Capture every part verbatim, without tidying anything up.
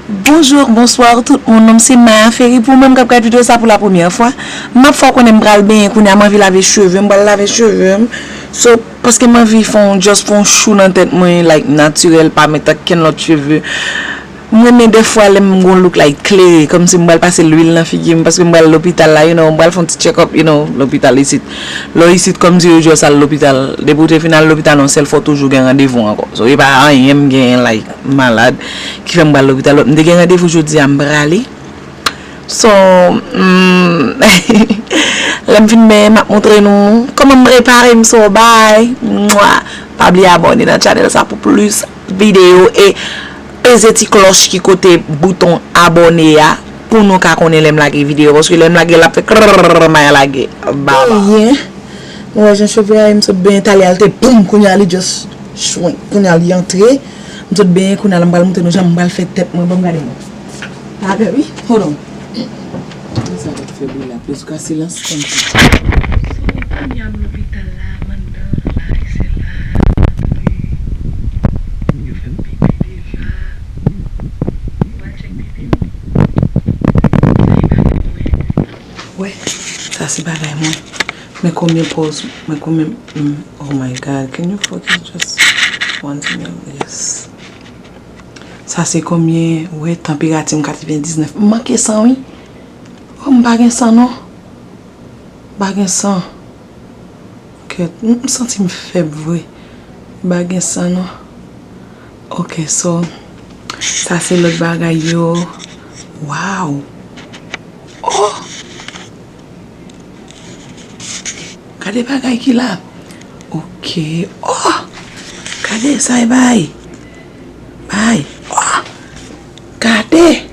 Bonjou, bonswa tout moun, non m se Maya Ferry. Pou mwen, m k ap gad videyo sa pou la premyè fwa, m ap fè w konnen m pral benyen kounye a, m anvi lave cheve m, m pral lave cheve m. So, paske m anvi fè yon, just fè yon chou nan tèt mwen, like, natirèl, pa met okenn lòt cheve. M renmen dèfwa lè m gon look, like, klere, kòmsi m pral pase lwil nan figi m, paske m pral lopital la, you know, m pral fè yon ti check up, you know, lopital isit. Lè w isit, kòmsi yo just al lopital. Depi w te fin al lopital yon sèl fwa, w toujou gen randevou ankò. So, e pa anyen m genyen, like, malad, ki fè m pral lopital. M te gen randevou jodi a, m prale. So, mm, lè m fin benyen, m ap montre nou kòman m prepare m, so, bye. Mwa. Pa bliye abòne nan channel sa pou plis videyo e peze ti klòch ki kote bouton abòne a pou nou ka konnen lè m lage videyo, paske lè m lage l ap fè krrrr, Maya lage. Baba. Mwen wè jan cheve a ye, m sot benyen talè a, l te boum, kounye a li just shwink, kounye a li antre. M sot benyen, kounye a la m pral montre nou jan m pral fè tèt mwen, ban m gade mwen. Pa pè wi, hold on. Sa k ap fè bri la, prezika silans konn. So, kounye a m lopital la, m anndan, la, se la, yo fè m pipi deja. M pral tchèk pipi m. Sa e bagay mwen. Wè, sa se bagay mwen. Men konbyen pòz, men konbyen, mm, oh my God, can you focus just one to me? Yes. Sa se konbyen, wè, tanperati m katrevendiznèf. M manke san, wi. Oh, m pa gen san, non. M pa gen san. Kèt, m, m santi m fèb vre. M pa gen san, non. Ok, so, sa se lòt bagay yo. Wow! Oh! Gade bagay ki la. Ok. Oh! Gade sa e bay. Bay. Oh! Gade!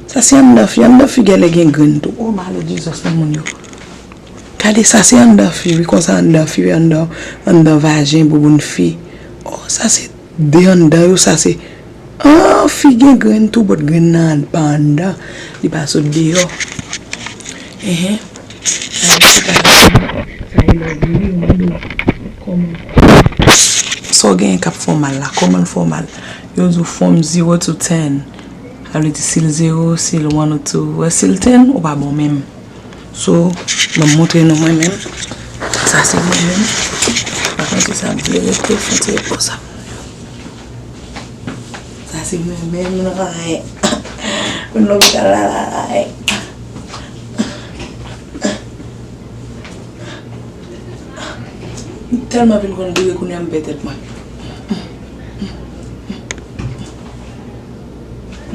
Sa se anndan fi. Anndan fi genlè gen grenn tou. Oh, my Lord Jesus, nan moun yo. Gade sa se anndan fi, wi, konsa anndan fi, anndan, anndan vajen, bouboun fi. Oh, sa se de anndan yo, sa se, ah, fi gen grenn tou, but grenn nan pa anndan. Li pa sot deyò. Enhen. Sa e lè w vini, yo mande w kòman. Sa w genyen k ap fè w mal la? Kòman l fè w mal? Yo di w from zero to ten. Sa vle di si l zero, si l one ou two, wè si l ten, ou pa bon menm. So, ban m montre nou mwen menm. Sa se mwen menm. Pa konn si sa ap byen rete, fon ti repo sa. Sa se mwen menm nan, ay. Moun lopital la, la, ay. M tèlman vin konn boure kounye a m pè tèt mwen.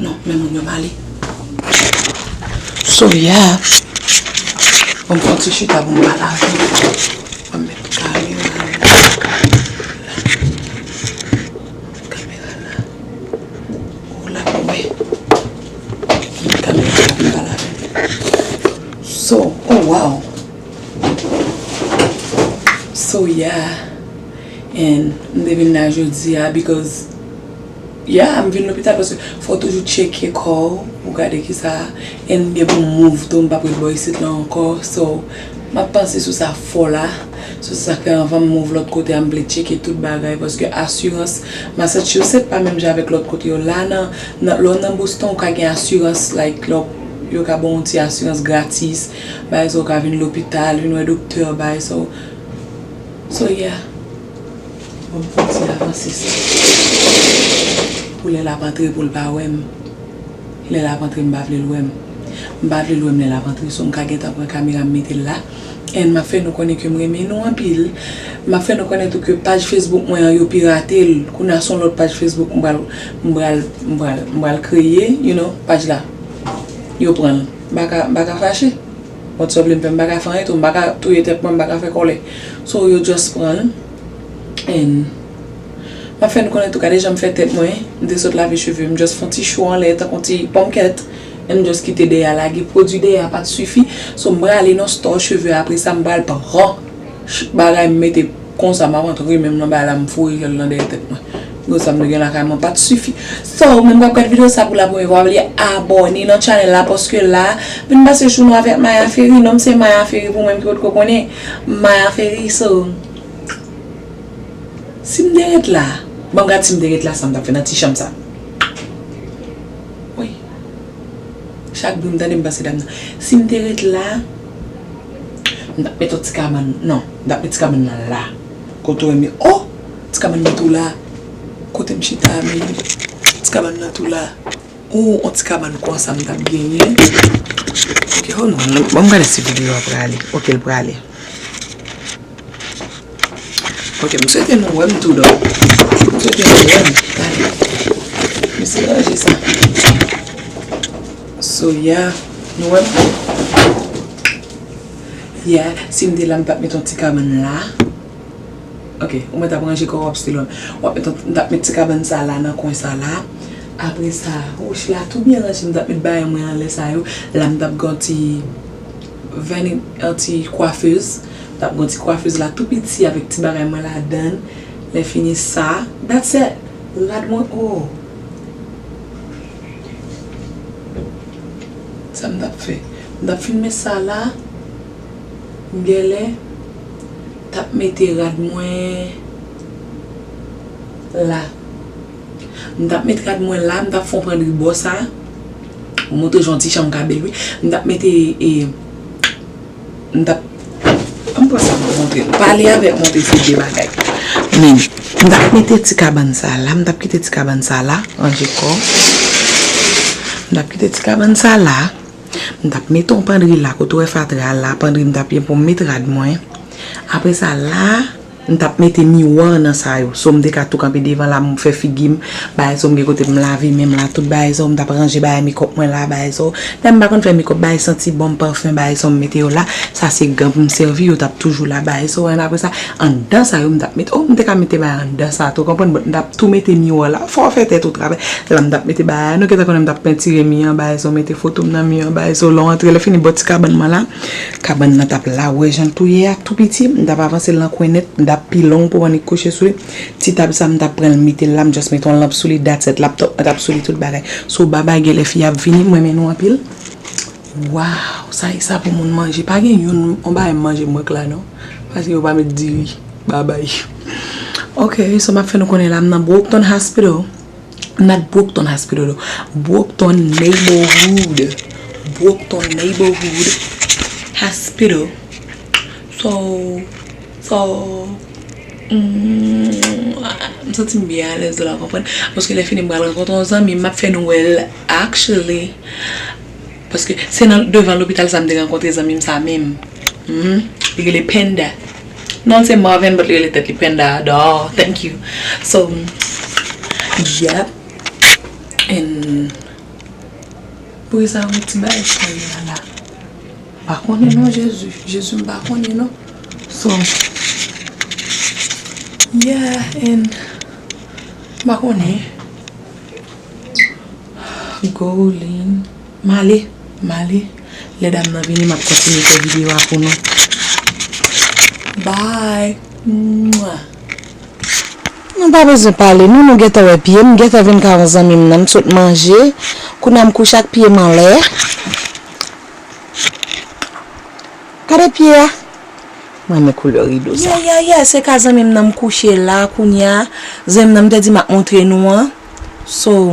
Non, men moun yo m ale. So, yeah. Bon, m fè yon ti chita pou m pale avè w. Ban m met kamera la. Kamera la. Ou la pou mwen. Met kamera la pou m pale avè w. So, oh wow. So, yeah. And m te vin la jodi a because, yeah, m vin lopital paske fò w toujou tcheke kò w pou gade kisa, and byen pou m move tou, m p ap ret bò isit la ankò. So, m ap panse sou sa fò la. So, se sa k fè anvan m move lòt kote a, m vle tcheke tout bagay paske asirans Massachusetts pa menm jan avèk lòt kote yo. La, nan, nan, lè w nan Boston, ou ka gen asirans, like, lè w, yo ka ba w yon ti asirans gratis. Bagay sa, ou ka vin lopital, vin wè doktè, bagay sa. So, yeah. Bon, m kontinye avanse sa. Pou lè l ap antre, pou l pa wè m. Lè l ap antre, m pa vle l wè m. M pa vle l wè m lè l ap antre, so m ka gentan pran kamera m mete l la. And m ap fè nou konnen ke m renmen nou anpil. M ap fè nou konnen tou ke paj Facebook mwen an, yo pirate l. Kounye a, se yon lòt paj Facebook m pral, m pral, m pral, m pral kreye, you know, paj la. Yo pran l. M pa ka, m pa ka fache. Bon, sa w vle m fè, m pa ka fè anyen tou, m pa ka touye tèt mwen, m pa ka fè kòlè. So, yo just pran l. And m ap fè nou konnen tou, gade jan m fè tèt mwen. M te sot lave cheve m, just fè yon ti chou anlè, tankou yon ti pòmkèt. And m just kite dèyè a lage. Pwodui dèyè a pa t sifi. So, m prale nan store cheve apre sa, m pral pran ch-, bagay m mete konsa, m ap antre menm nan bagay la, m foure jèl nan dèyè tèt mwen. Gwo sa m te gen lakay mwen pa t sifi. So, ou menm k ap gad videyo sa pou la premyè fwa, pa bliye abòne nan channel la, paske la, vin pase jou nou avèk Maya Ferry, non m se Maya Ferry pou mwen ki potko konnen. Maya Ferry, so, si m te ret la, ban m gad si m te ret la, sa m t ap fè nan ti chanm sa. Chak bri m tande m panse dam nan. Si m te ret la, m t ap met yon ti kabann, non, m t ap met ti kabann nan la. Kote w wè m, oh, ti kabann nan tou la. Kote m chita a menm, ti kabann nan tou la. Ou yon ti kabann konsa m t ap genyen. Ok, hold on, ban m gade si videyo a prale. Ok, l prale. Ok, m swete nou wè m tou dò. M swete nou wè m. Gade. Mesye ranje sa. So, yeah. Nou wè m. Yeah, si m te la, m t ap met yon ti kabann la. Ok, ou mèt ap ranje kò w ap still wè m. W ap met yon, m t ap met ti kabann sa la nan kwen sa la. Apre sa, wouch la tou byen ranje, m t ap met bagay mwen anlè sa yo. La, m t ap gen yon ti vèni, yon ti kwafez. M t ap gen yon ti kwafez la tou piti avèk ti bagay mwen ladan. Lè fini sa, that's it. Rad mwen, oh. Sa m t ap fè? M t ap fin met sa la. M genlè t ap mete rad mwen la. M t ap met rad mwen la, m t ap fè yon pandri bò sa. Montre jan yon ti chanm ka bèl, wi. M t ap mete, e, m t ap, ann pran sa m ap montre nou. Pale avèk montre se de bagay. Men, m t ap mete ti kabann sa la, m t ap kite ti kabann sa la, ranje kò. M t ap kite ti kabann sa la. M t ap mete yon pandri la, kote w wè fatra la, pandri m t ap ye pou m met rad mwen. Apre sa la, m t ap mete miwa nan sa yo. So, m te ka tou kanpe devan la, m fè figi m, bagay sa yo, m gen kote m lave men m la, tout bagay sa yo, m t ap ranje bagay makeup mwen la, bagay sa yo. Lè m pa konn fè makeup, bagay santi bon, pafen, bagay sa yo, m mete yo la. Sa se gan pou m sèvi, yo t ap toujou la, bagay sa yo. And apre sa, anndan sa yo, m t ap mete, oh, m te ka mete bagay anndan sa tou, konprann? But m t ap tou mete miwa la. Fò w fè tèt ou travay. La, m t ap mete bagay, nou gentan konnen m t ap pentire mi an, bagay sa yo, mete foto m nan mi an, bagay sa yo, lè w antre, lè fini bò ti kabann mwen la. Kabann nan t ap la, w wè jan l tou ye a, tou piti, m t ap avanse l nan kwen nèt, m t ap pilon pou annik kouche sou li. Ti tab sa, m t ap pran l mete l la, m just mete yon lanp sou li, that's it, laptop mwen t ap sou li, tout bagay. So, babay, genlè fi ap vini, m renmen nou anpil. Waw, sa e sa pou moun manje. Pa gen youn, yon bagay m manje m wè k la non. Paske yo pa met diri. Babay. Ok, so m ap fè nou konnen la, m nan Brockton Hospital. Not Brockton Hospital though. Brockton Neighborhood. Brockton Neighborhood Hospital. So, so, mm, m santi m byen alèz la, konprann? Paske lè fini m pral rankontre yon zanmi m, m ap fè nou wè l, actually. Paske se nan devan lopital sa m te rankontre zanmi m sa menm. Mhm. Li rele Penda. Non l se Marvin, but li rele tèt li Penda. Dor, thank you. So, yep. And poukisa yon ti bagay sa ye a la? M pa konnen non, Jezi. Jezi, m pa konnen non. So, yeah, and m pa konnen. Golin. M ale, m ale. Lè dam nan vini, m ap kontinye fè videyo a pou nou. Bye. Mwah. Nou pa bezwen pale, non, nou gentan wè pye m, m gentan vin ka yon zanmi m nan, m sot manje. Kounye a m kouche ak pye m anlè. Gade pye a. Mwen renmen koulè rido sa. Yeah, yeah, yeah, se ka zanmi m nan m kouche la, kounye a. Zanmi m nan m te di m ap montre nou an. So,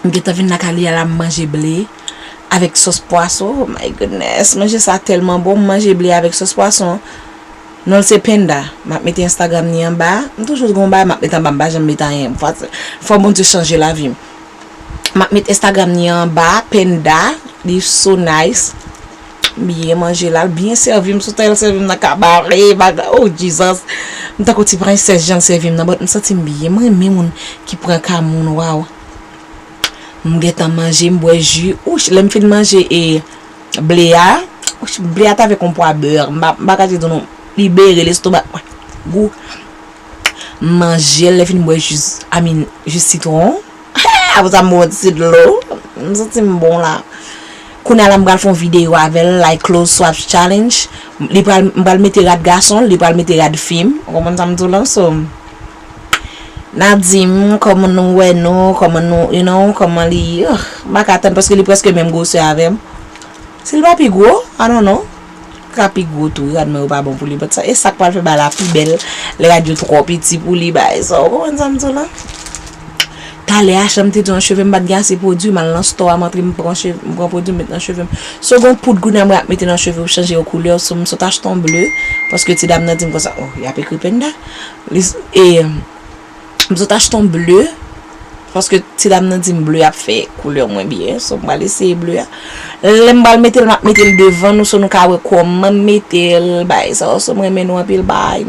m gentan vin lakay li a la, m manje ble avèk sòs pwason. Oh my goodness, manje sa tèlman bon, m manje ble avèk sòs pwason. Non l se Penda. M ap mete Instagram ni anba. M toujou gen yon bagay m ap mete anba, m pa janm mete anyen. Fò, fò Bondye chanje lavi m. M ap met Instagram ni anba, Penda, li so nice. M byen manje la, l byen sèvi m, sou tan l sèvi m nan kabare, bagay, oh Jesus. M tankou ti prensès jan l sèvi m nan, but m santi m byen. M renmen moun ki pran ka moun, waw. M gentan manje, m bwè ji. Ouch, lè m fin manje e ble a, ouch, ble a t avèk yon pwa bè. M pa, m pa ka di nou non, libere lestomak mwen. Gou. M manje l, lè fini m bwè jus, I mean, jus sitwon. Apre sa, m bwè yon ti dlo. M santi m bon la. Kounye a la, m pral fè yon videyo avè l, like clothes swaps challenge. Li pral, m pral mete rad gason, li pral mete rad fi m. Ou konprann sa m di w la? So, n a di m kòman nou wè nou, kòman nou, you know, kòman li, ugh, m pa ka tann paske li prèske menm gwosè avè m. Si l pa pi gwo, I don't know. Ka pi gwo tou, rad mwen yo pa bon pou li. But sa, e sa k pral fè bagay la pi bèl. Lè rad yo twò piti pou li, bagay sa. Ou konprann sa m di w la? Talè a, jan m te di w, nan cheve m pa t gen ase pwodui, m al nan store a, m antre, m pran cheve, m pran pwodui, m met nan cheve m. So, gen yon poud kounye a mwen ap mete nan cheve w, chanje yo koulè, so, m sot achte yon ble, paske ti dam nan di m konsa, oh, y ap ekri Penda. Li s- e, m sot achte yon ble, paske ti dam nan di m ble ap fè koulè mwen byen, so, m pral eseye ble a. Lè m pral mete l, m ap mete l devan nou, so, nou ka wè kòman m mete l, bay sa, so, m renmen nou anpil, bay.